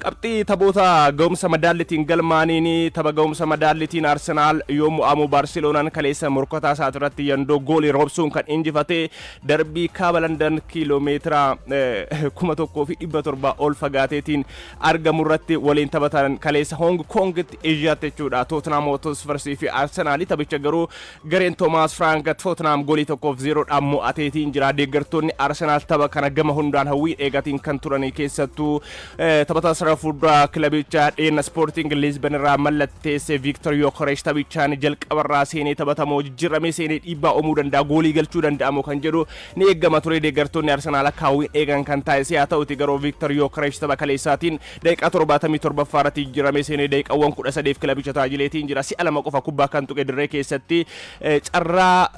Qabxii taphoota ga'umsa madaallitiin galmaaniin, tapha ga'umsa madaallitiin Arsenaal yoo mo'amu, Baarseloonaan kaleessa morkataa isaa irratti yandoo goolii roobsuun kan injifate, darbii kaaba Landan kiiloomeetira 1700 ol fagaateetiin argamu irratti waliin taphatan kaleessa Hong Kongitti, Eeshiyaatti jechuudha, Tottenham Hotspurs fi Arsenaali. Taphicha garuu gareen Toomaas Frank Tottenham goolii 1-0dhaan mo'ateetiin jira. Deeggartoonni Arsenaal tapha kana gama hundaan hawwiin eegatiin kan turanii, keessattuu taphataa sarara fuulduraa kilabicha dhiyeenya Sporting Lisbon irraa mallatteesse Victor Gyökeres taphichaan jalqabarraa seenee taphatamoo, jijjiiramee seenee dhiibbaa uumuu danda'a, goolii galchuu danda'amoo kan jedhu ni eeggama ture. Deeggartoonni Arsenaal akka hawwiin eegan kan taasise haa ta'uti garuu Victor Gyökeres tapha kaleessaatiin daqiiqaa 77ffaa irratti jijjiiramee seenee daqiiqawwan 13f kilabicha tajaajileetiin jira. Si'a lama qofa kubbaa kan tuqe dirree keessatti. Carraa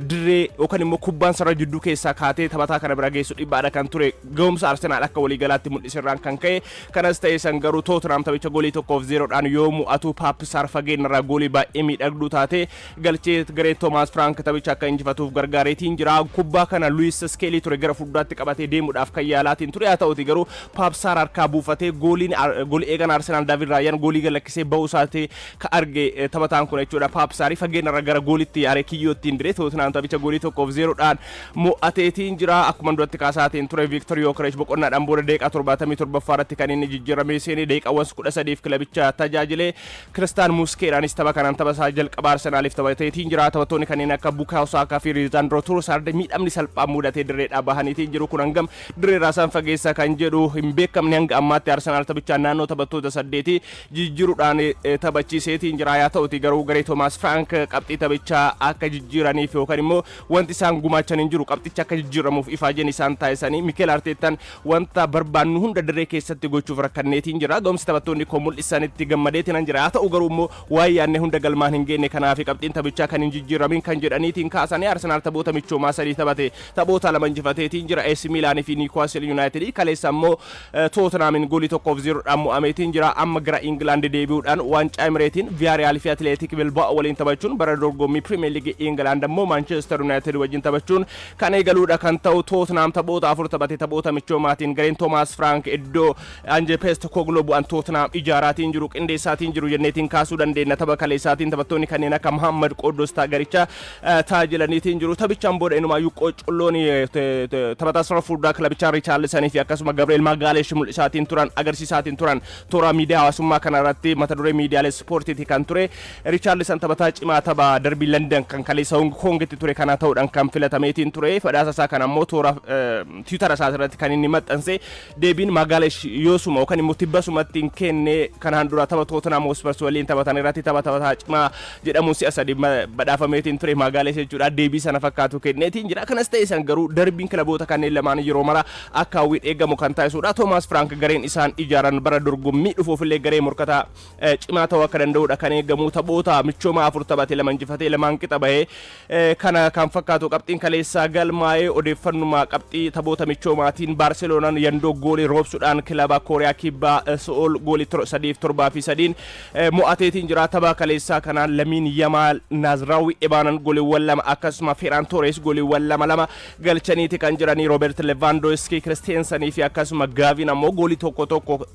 dirree yookaan immoo kubbaan sarara jidduu keessaa kaatee taphataa kana bira geessu dhibbaadha kan ture, ga'umsa Arsenaal akka waliigalaatti mul'isirraan kan ka'e. Kanas ta'e san garuu Tootenaam taphicha goolii 1-0dhaan yoo mo'atu, Paap Saar fageenyarraa goolii baay'ee miidhagduu taate galchee garee Toomaas Firaank taphicha akka injifatuuf gargaareetiin jira. Kubbaa kana Luis Skeelii ture gara fuulduraatti qabatee deemuudhaaf kan yaalaatiin ture. Haa ta'uti garuu Paap Saar harkaa buufatee gooliin goolii eegan Arsenaal Daavid Raayaan goolii galakkisee ba'uu isaati ka arge taphataan kun jechuudha. Paap Saarii fageenyarra gara goolitti yaaree kiyyootti diree Tootenaam taphicha goolii 1-0dhaan mo'ateetiin jira. Akkuma duratti kaasaatiin ture, Viiktor Yookeresh boqonnaadhaan booda daqiiqaa 77ffaa irratti kan inni jijjiiramee seenee daqiiqaawwan 13f kilabicha tajaajile. Kiristaan Muskeeraanis tapha kanaan tapha isaa jalqaba Arsenaaliif taphateetiin jira. Taphattoonni kanneen akka Bukaayoo Saakaa fi Lizaandroo Turusaard miidhamni salphaan mudatee dirreedhaa bahaniitiin jiru. Kun hangam dirreerraa isaan fageessa kan jedhu hin beekamne. Hanga ammaatti Arsenaal taphichaan naannoo taphattoota saddeeti jijjiiruudhaan taphachiiseetiin jira. Haa ta'uti garuu garee Toomaas Firaank qabxii taphichaa akka jijjiiraniif yookaan immoo wanti isaan gumaachan hin jiru, qabxicha akka jijjiiramuuf ifaajeen isaan taasisanii. Mikel Arteettaan wanta barbaannu hunda dirree keessatti gochuuf rakkanneetiin jira. Ga'umsi taphattoonni koo mul'isanitti gammadeetiin jira. Haa ta'u garuu immoo waan yaadne hunda galmaan hin geenye, kanaaf qabxiin taphichaa kan hin jijjiiramin kan jedhaniitiin kaasanii. Arsenaal taphoota michoomaa sadii taphate, taphoota lama injifateetiin jira. AC Miilaanii fi Newcastle United. Kaleessa immoo Tottenhamiin goolii 1-0dhaan mo'ameetiin jira. Amma gara Ingilaand deebi'uudhaan waancaa Emireetiin Villarreal fi Athletic Bilbao waliin taphachuun, bara dorgommii Premier League Ingilaand ammoo Manchester United wajjin taphachuun kan eegaluudha kan ta'u. Tottenham taphoota afur taphate taphoota michoomaatiin. Gareen Thomas Frank iddoo Ange Postecoglou bu'an Tottenham ijaaraatiin jiru, qindeessaatiin jiru jenneetiin kaasuu dandeenya. Tapha kaleessaatiin taphattoonni kanneen akka Muhammad Qoddostaa garicha tajaajilaniitiin jiru. Taphichaan booda inumaayyuu qoccolloon taphataa sarara fuulduraa kilabichaa Richaarlisanii fi akkasuma Gabriel Magaalesh mul'isaatiin turan, agarsiisaatiin turan toora miidiyaa hawaasummaa kana irratti mata duree miidiyaalee ispoortiiti kan ture. Richaarlisan taphataa cimaa tapha darbii London kan kaleessa Hong Kongitti ture kana ta'uudhaan kan filatameetiin ture. Badhaasa isaa kana immoo toora Tiwutara isaa irratti kan inni maxxanse. Deebiin Magaalesh yoosuma yookaan immoo tibbasumatti hin kenne. Kanaan dura tapha Tottenham Hotspur waliin taphatan irratti tapha taphataa cimaa jedhamuun si'a sadi badhaafameetiin ture Magaalesh jechuudha. Deebii sana fakkaatu kenneetiin jira. Kanas ta'e san garuu darbiin kilaboota kanneen lamaan yeroo mara akka hawwiin eegamu kan taasisudha. Toomaas Firaank gareen isaan ijaaran bara dorgommii dhufuufillee garee morkataa cimaa ta'uu akka danda'udha kan eegamu. Taphoota michoomaa afur taphate, lama injifatee, lamaan qixa bahee, kana kan fakkaatu qabxiin kaleessaa galmaa'ee. Odeeffannuma qabxii taphoota michoomaatiin Baarseloonaan yandoo goolii roobsuudhaan kilaba Kooriyaa Kibbaa So'ool goolii 3-7 fi 3n mo'ateetiin jira. Tapha kaleessaa kanaan Lamiin Yamaal, Naazraawwi Ebaanan gooliiwwan lama, akkasuma Ferran Torres gooliiwwan lama lama galchaniiti kan jiranii. Roobert Lewandowski, Kiristeensenii fi akkasuma Gaavin ammoo goolii tokko tokko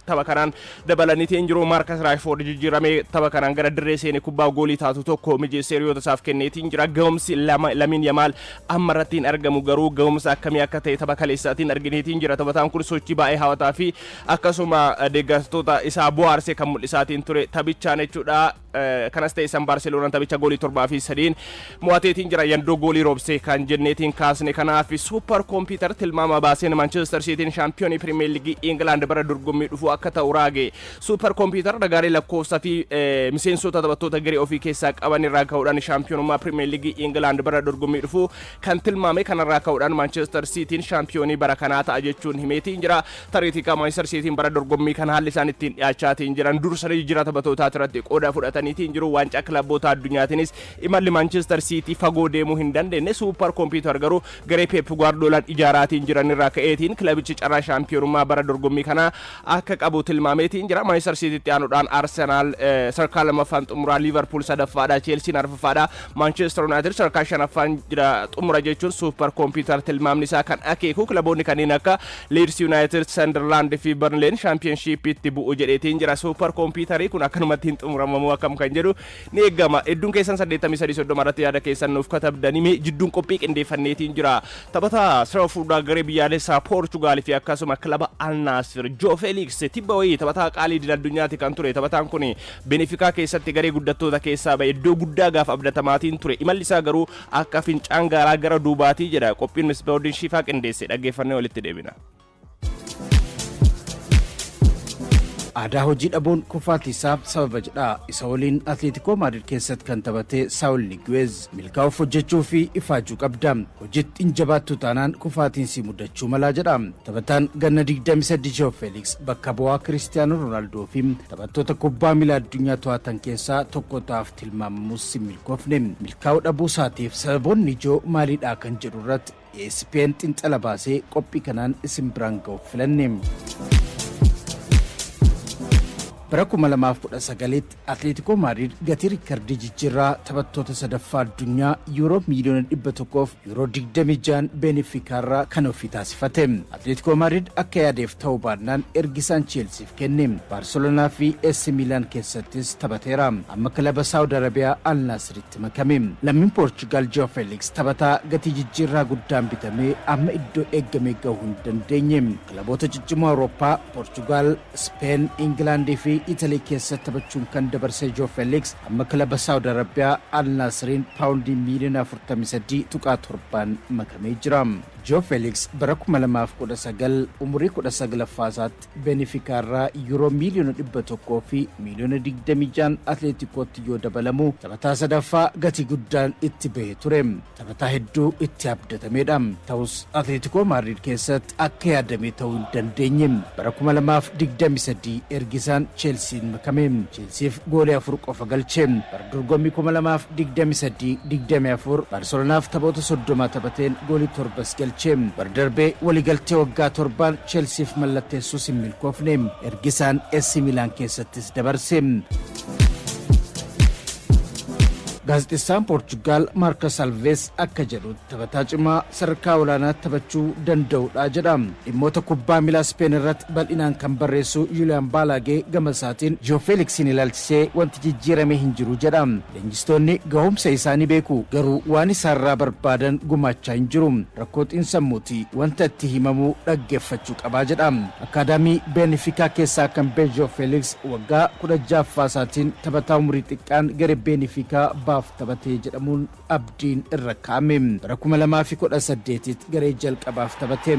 tapha kanaan dabalaniitiin jiru. Maarkas Raashfoord jijjiiramee tapha kanaan gara dirree seene kubbaa goolii taatu tokko mijeessee hiriyoota isaaf kenneetiin jira. Ga'umsi Lamiin Yamaal amma irratti hin argamu garuu ga'umsa akkamii akka ta'e tapha kaleessaatiin argineetiin jira. Taphataan kun sochii baay'ee hawataa fi akkasuma deeggartoota isaa bohaarsee kan mul'isaatiin ture taphichaan jechuudha. Kanas ta'e san Baarseloonaan taphicha goolii 7-3n mo'ateetiin jira, yandoo goolii roobsee kan jenneetiin kaasne. Kanaaf super computer tilmaama baaseen Manchester Cityin shaampiyoonii Pirimeer Liigii Ingilaand bara dorgommii dhufu akka ta'u raage. Super computer ragaalee lakkoofsa fi miseensota taphattoota garee ofii keessaa qaban irraa ka'uudhaan shaampiyoonummaa Pirimeer Liigii Ingilaand bara dorgommii dhufu kan tilmaame. Kanarraa ka'uudhaan Manchester Cityin shaampiyoonii bara kanaa ta'a jechuun himeetiin jira. Tariitii Manchester Cityin bara dorgommii kana haalli isaan ittiin dhiyaachaatiin jiran, dursanii jira taphattootaa irratti qooda fudhataniitiin jiru. Waancaa kilaboota addunyaatiinis imalli Manchester City fagoo deemuu hin dandeenye. Super computer garuu garee Pep Guardiolaan ijaaraatiin jiran irraa ka'eetiin kilabichi carraa shaampiyoonummaa bara dorgommii kanaa akka qabu tilmaameetiin jira. Manchester Citytti aanuudhaan Arsenal sadarkaa lammaffaan xumuraa, Liverpool sadaffaadha, Chelsea arfaffaadha, Manchester United sadarkaa shanaffaan jira xumura jechuun super computer tilmaamni isaa kan akeeku. Kilaboonni kanneen akka Leeds United, Sunderland fi Burnley Barnleen Shaampiyoonshiippiitti bu'u jedheetiin jira. Suupar kompiitarii kun akkanumatti hin xumuramamu akkam kan jedhu ni eegama. Hedduun keessan 83 30 irratti yaada keessan nuuf katabdanii, mee jidduun qophii qindeeffanneetiin jira. Taphataa sirna fuudhaa garee biyyaalessaa Poorchugaal fi akkasuma kilaba Al Naasir, Joo Feeliks, tibba wayii taphataa qaalii idil addunyaati kan ture. Taphataan kun Benefikaa keessatti garee guddattoota keessaa ba'e, iddoo guddaa gaafa abdatamaatiin ture. Imalli isaa garuu akka fincaan gaaraa gara duubaatii jedha. Qophiin Misbaawuddin Shiifaa qindeesse dhaggeeffannee walitti deebina. Aadaa hojii dhabuun kufaatii isaaf sababa jedha. Isa waliin Atleetikoo Maadrid keessatti kan taphate Saawul Niguez, milkaa'uuf hojjechuu fi ifaajuu qabda. Hojiitti hin jabaattu taanaan kufaatiin si mudachuu malaa jedha. Taphataan ganna 23 Joo Feeliks bakka bu'aa Kiristiyaanoo Roonaaldoo fi taphattoota kubbaa miilaa addunyaa to'atan keessaa tokko ta'aaf tilmaamamus hin milkoofne. Milkaa'uu dhabuu isaatiif sababoonni ijoo maalidha kan jedhu irratti ESPN xiinxala baasee qophii kanaan isin biraan ga'uuf filanne. Bara 2019tti Atleetikoo Maadrid gatii riikardii jijjiirraa taphattoota sadaffaa addunyaa yuuroo miiliyoona 100f yuuroo 26 Beenifikaarraa kan ofii taasifate. Atleetikoo Maadrid akka yaadeef ta'uu baannaan ergisaan Cheelsiif kenne. Baarselonaa fi AC Miilaan keessattis taphateera. Amma kilaba Saawud Arabiyaa Al Naasiritti makame. Lammiin Poorchugaal Joo Feeliks taphataa gatii jijjiirraa guddaan bitamee amma iddoo eegamee gahuu hin dandeenye. Kilaboota ciccimoo Awurooppaa Poorchugaal, Speen, Ingilaandii fi Italii keessatti taphachuun kan dabarse Joo Feeliks amma kilaba Saawud Arabiyaa Al Naasiriin paawundii miiliyoona 43.7 makamee jira. Joo Feeliks bara 2019 umurii 19ffaa isaatti Benifikaarraa yuuroo miiliyoona 100 fi miiliyoona 26 Atleetikootti yoo dabalamu, taphataa sadaffaa gatii guddaan itti bahe ture. Taphataa hedduu itti abdatamedha. Ta'us Atleetikoo Maadrid keessatti akka yaadame ta'uu hin dandeenye. Bara 2023 ergisaan Cheelsiin makame. Cheelsiif goolii afur qofa galche. Bara dorgommii 2023-24 Baarselonaaf taphoota 30 taphateen goolii torbas galche. Bara darbee waliigaltee waggaa 7n Cheelsiif mallatteessuus hin milkoofne. Ergisaan AC Milaan keessattis dabarse. Gaazexeessaan Poorchugaal Maarkas Alvees akka jedhutti, taphataa cimaa sadarkaa olaanaa taphachuu danda'udha jedha. Dhimmoota kubbaa miilaa Speen irratti bal'inaan kan barreessu Yuuliyaan Baalaagee gama isaatiin Joo Feeliksiin ilaalchisee wanti jijjiirame hin jiru jedha. Leenjistoonni gahumsa isaanii beeku, garuu waan isaarraa barbaadan gumaachaa hin jiru. Rakkoo xiinsammuuti, wanta itti himamu dhaggeeffachuu qabaa jedha. Akaadaamii Beenifikaa keessaa kan ba'e Joo Feeliks waggaa 16ffaa isaatiin taphataa umurii xiqqaan garee Beenifikaa baaf taphatee jedhamuun abdiin irra kaa'ame. Bara 2018tti garee jalqabaaf taphate.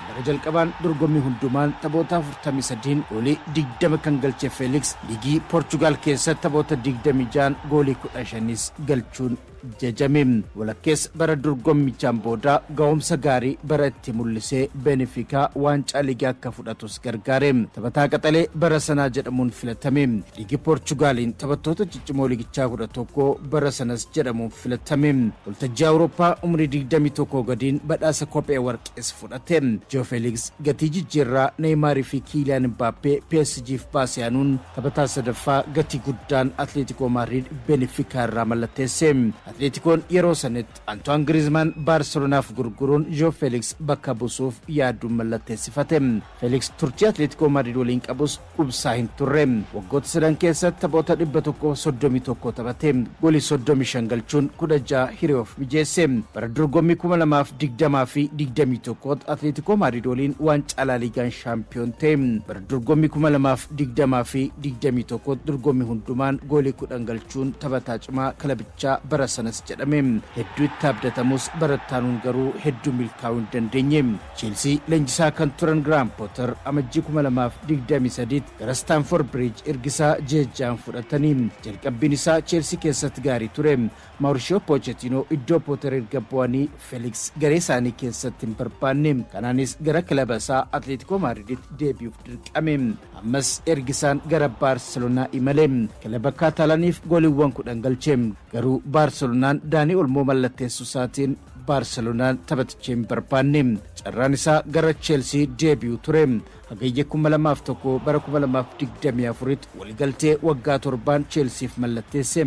Bara jalqabaan dorgommii hundumaan taphoota 43 goolii 20 kan galche Feeliks, liigii Poorchugaal keessatti taphoota 26 goolii 15s galchuun jajame. Walakkeessa bara dorgommichaan booda ga'umsa gaarii bara itti mul'isee Beenifikaa waancaa liigii akka fudhatus gargaare. Taphataa qaxalee bara sanaa jedhamuun filatame. Liigii Poorchugaaliin taphattoota ciccimoo liigichaa 11 bara sanas jedhamuun filatame. Waltajjii Awurooppaa umurii 21 gadiin badhaasa kophee warqees fudhate. Joo Feeliks gatii jijjiirraa Neymaarii fi Kiiliyaan Mbaappee PSGf baasee aanuun taphataa sadaffaa gatii guddaan Atleetikoo Maadrid Beenifikaa irraa mallatteesse. Atleetikoon yeroo sanitti Antoine Griezmann Baarselonaaf gurguruun Joo Feeliks bakka buusuuf yaaduun mallatteessifate. Feeliks turtii Atleetikoo Maadrid waliin qabus qubsaa hin turre. Waggoota sadan keessatti taphoota 131 taphate. Goolii 35 galchuun 16 hiriyoof mijeesse. Bara dorgommii 2020 fi 21 Atleetikoo Maadrid waliin waancaa Laaliigaan shaampiyoon ta'e. Bara dorgommii 2020 fi 21 dorgommii hundumaan goolii 10 galchuun taphataa cimaa kilabichaa bara sanas jedhame. Hedduu itti abdatamus barattaanuun garuu hedduu milkaa'uu hin dandeenye. Cheelsii leenjisaa kan turan Giraam Pooter amajjii 2023 gara Staanford Bridge ergisaa ji'a 6n fudhatanii, jalqabbiin isaa Cheelsii keessatti gaarii ture. Mauricio Pochettino iddoo Pooter erga bu'anii Feeliks garee isaanii keessatti hin barbaanne. Kanaanis gara kilaba isaa Atleetikoo Maadriditti deebi'uuf dirqame. Ammas ergisaan gara Baarselonaa imale. Kilaba Kaataalaaniif gooliiwwan 10 galche. Garuu Baarselonaan Daanii Olmoo mallatteessuu isaatiin Baarselonaan taphaticha hin barbaanne. Carraan isaa gara Cheelsii deebi'u ture. Hagayya 2001 bara 2024tti waliigaltee waggaa 7n Cheelsiif mallatteesse.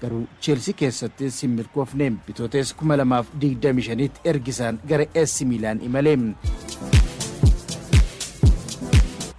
Garuu Cheelsii keessattis hin milkoofne. Bitootes 2025tti ergisaan gara AC Miilaan imale.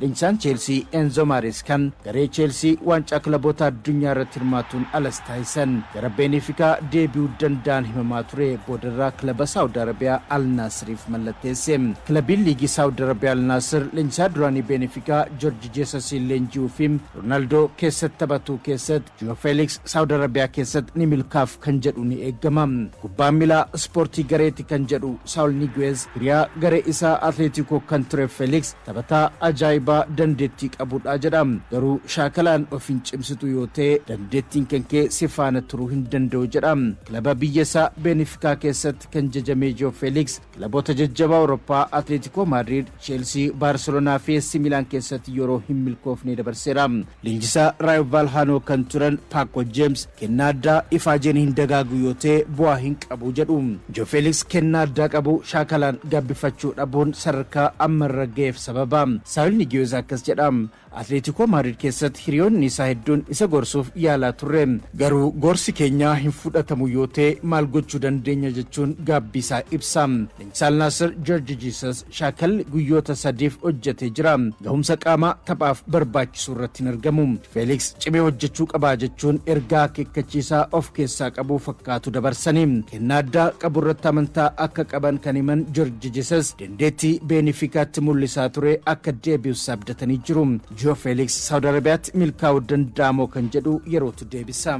Leenjisaan Cheelsii Enzo Maareskaan garee Cheelsii waancaa kilaboota addunyaa irratti hirmaatuun alas taasisan gara Beenifikaa deebi'uu danda'an himamaa ture boodarraa kilaba Saawud Arabiyaa Al Naasiriif mallatteesse. Kilabiin liigii Saawud Arabiyaa Al Naasir leenjisaa duraanii Beenifikaa Jorji Jeesasiin leenji'uu fi Roonaaldoo keessatti taphatu keessatti Joo Feeliks Saawud Arabiyaa keessatti ni milkaaf kan jedhu ni eegama. Kubbaan miilaa ispoortii gareeti kan jedhu Saawul Niguez, hiriyaa garee isaa Atleetikoo kan ture Feeliks taphataa ajaa'ibaa dandeettii qabudha jedha. Garuu shaakalaan of hin cimsitu yoo ta'e, dandeettiin kan kee si faana turuu hin danda'u jedha. Kilaba biyya isaa Beenifikaa keessatti kan jajamee Joo Feeliks kilaboota jajjabaa Awurooppaa Atleetikoo Maadriid, Cheelsii, Baarselonaa fi AC Milaan keessatti yeroo hin milkoofne dabarseera. Leenjisaa Raayo Vaalhaanoo kan turan Paako Jeems kennaa addaa ifaajeen hin dagaagu yoo ta'e bu'aa hin qabu jedhu. Joo Feeliks kennaa addaa qabu shaakalaan gabbifachuu dhabuun sadarkaa amma irra ga'eef sababa. Saawul Nigiyoos akkas jedha. Atleetikoo Maadriid keessatti hiriyoonni isaa hedduun isa gorsuuf yaalaa turre. Garuu gorsi keenyaa hin fudhatamu yoo ta'e maal gochuu dandeenya jechuun gaabbii isaa ibsa. Leenjisaa Alnaasir Joorji Jiisas shaakalli guyyoota 3f hojjetee jira. Gahumsa qaamaa taphaaf barbaachisu irratti hin argamu. Feeliks cimee hojjechuu qabaa jechuun ergaa akeekkachiisaa of keessaa qabu fakkaatu dabarsanii. Kennaa addaa qabu irratti amantaa akka qaban kan himan Joorji Jiisas dandeettii Beenifikaatti mul'isaa ture akka deebi'us abdatanii jiru. Joo Feeliks Saawud Arabiyaatti milkaa'uu danda'amoo kan jedhu yerootu deebisa.